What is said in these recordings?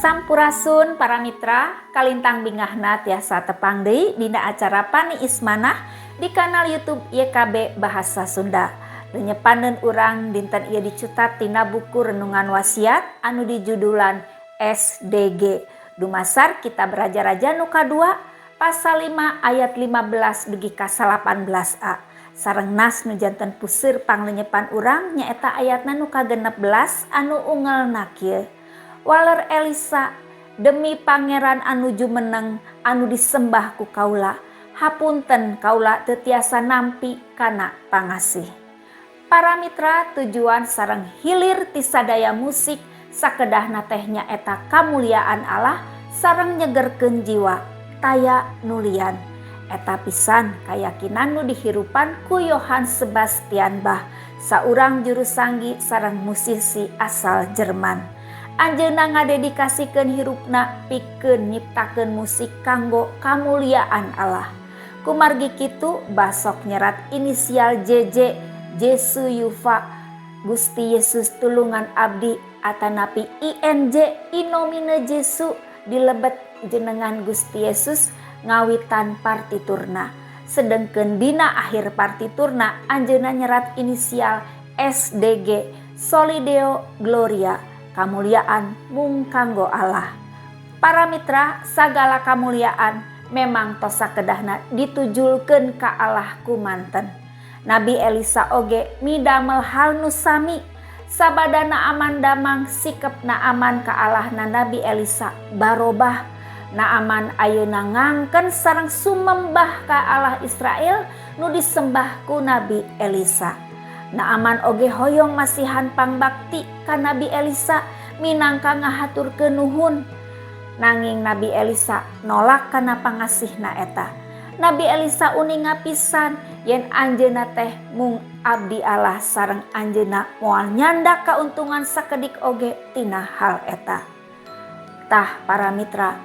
Sampurasun para mitra, kalintang bingahna tiasa tepang deui dina acara Paniis Manah di kanal YouTube YKB Bahasa Sunda. Renyepaneun urang dinten ieu dicutat tina buku Renungan Wasiat anu dijudulan SDG. Dumasar Kitab Raja-Raja nu kadua pasal 5 ayat 15 dugi ka 18a. Sareng nas nu janten puseur panglenyepan urang nyaeta ayatna nu ka-16 anu ungelna kieu. Waler Elisa, "Demi Pangeran anu jumeneng anu disembah ku kaula, hapunten, kaula teu tiasa nampi kana pangasih." Para mitra, tujuan sareng hilir ti sadaya musik sakedahna teh nyaeta kamuliaan Allah sareng nyegerkeun jiwa, taya nu lian. Eta pisan kayakinan nu dihirupan ku Johann Sebastian Bach, saurang juru sanggi sareng musisi asal Jerman. Anjeunna ngadedikasikeun hirupna pikeun nyiptakeun musik kanggo kamuliaan Allah. Kumargi kitu, Bach sok nyerat inisial JJ, Jesu Juva, Gusti Yesus tulungan abdi, atanapi INJ, In nomine Jesu, dilebet jenengan Gusti Yesus, ngawitan partiturna. Sedengkeun dina akhir partiturna anjeunna nyerat inisial SDG, Soli Deo Gloria, kamuliaan mung kanggo Allah. Para mitra, sagala kamuliaan memang tos sakedahna ditujulkeun ka Allah kumanten. Nabi Elisa oge midamel hal nu sami. Sabada Naaman damang sikep Naaman ka Allahna Nabi Elisa barobah. Naaman ayeuna ngangken sareng sumembah ka Allah Israel nu disembah ku Nabi Elisa. Naaman oge hoyong masihan pangbakti ka Nabi Elisa minangka ngahaturkeun nuhun. Nanging Nabi Elisa nolak kana pangasihna eta. Nabi Elisa uninga pisan yen anjeunna teh mung abdi Allah sareng anjeunna moal nyandak kauntungan sakedik oge tina hal eta. Tah, para mitra,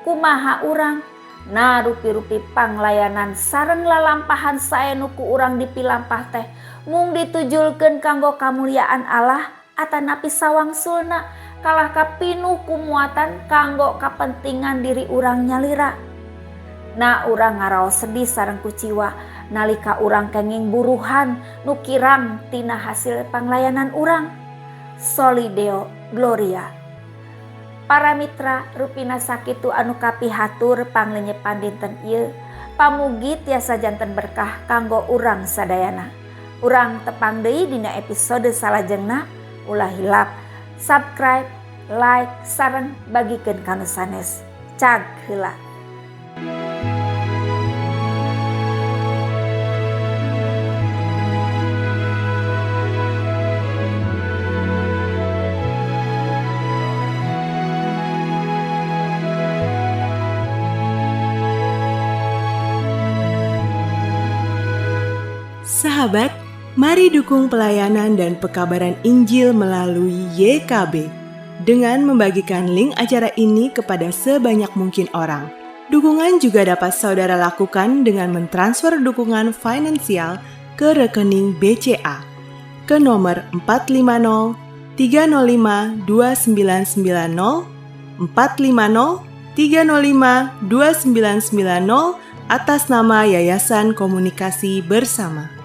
kumaha urang? Nah, rupi-rupi panglayanan sareng lalampahan sae nu ku urang dipilampah teh mung ditujulkeun kanggo kamuliaan Allah atanapi sawangsulna kalah kapinuh ku muatan kanggo kapentingan diri urang nyalira? Nah, urang ngaraos sedih sareng kuciwa nalika urang kenging buruhan nu kirang tina hasil panglayanan urang. Soli Deo Gloria. Para mitra, rupina sakitu anu kapihatur panglenyepan dinten ieu. Pamugi tiasa janten berkah kanggo urang sadayana. Urang tepang deui dina episode salajengna. Ulah hilap subscribe, like, sareng bagikeun ka nu sanes. Cag heula. Sahabat, mari dukung pelayanan dan pekabaran Injil melalui YKB dengan membagikan link acara ini kepada sebanyak mungkin orang. Dukungan juga dapat saudara lakukan dengan mentransfer dukungan finansial ke rekening BCA ke nomor 450 305 2990 450 305 2990 atas nama Yayasan Komunikasi Bersama.